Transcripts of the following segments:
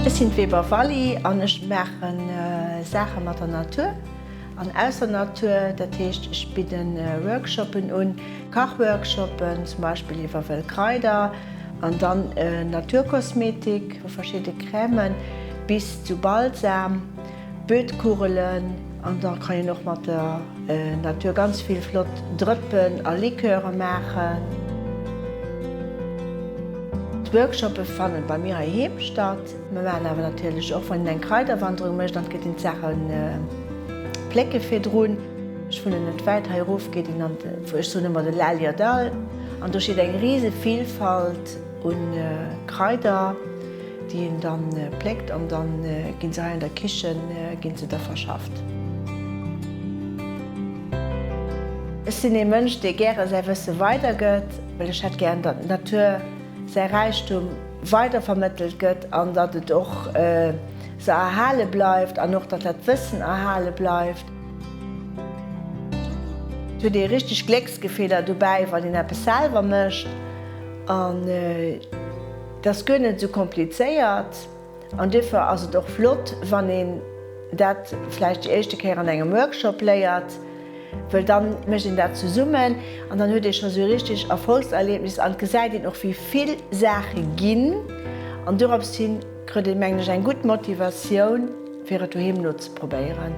Ech sinn d'Weber Wally an ech maache Saache mat der Natur an aus der Natur. Dat heescht, ech bidde Workshoppen un, Kachworkshoppen zum Beispill iwwer wëll Kraider an dann Naturkosmetik, verschidde Crèmen bis zu Balsam. Bötkugelen an da kann een och mat der Natur ganz vill flott Drëppen a Liköre maachen. D'Workshoppe fannen bei mir heiheem statt. Mir maachen awer natierlech och wann een eng Kraiderwanderung mécht an et gëtt een d'Saache plécke virdrun. Ech wunnen net wäit hei erof, geet een an de, ech soen ëmmer de Lalierdall an do steet eng rise Vilfalt un Kraider. Déi een dann pléckt an dann ginn se hei an der Kichen ginn se da verschafft. Ech sinn ee Mënsch dee gäre säi Wësse weidergëtt, well ech hätt gären datt d'Natur säi Räichtum weidervermëttelt gëtt an datt et och se erhale bleift an och datt dat Wëssen erhale bleift. Et huet ee richteg Glécksgefiller dobäi wann een eppes selwer mécht an. Et ass guer net esou komplizéiert an duerfir ass et och flott, wann een dat vläicht déi éischte Kéier an engem Workshop léiert, wëll dann mécht een dat zesummen an dann huet ee scho sou e richteg Erfolgserlebnis an et gesäit een och wéi vill Saache ginn an dorops hin kritt een, mengen ech, eng gutt Motivatioun fir et doheem nozeprobéieren.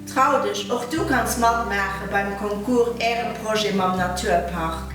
Trau dech, och du kanns matmaache beim Concours Äre Projet mam Naturpark!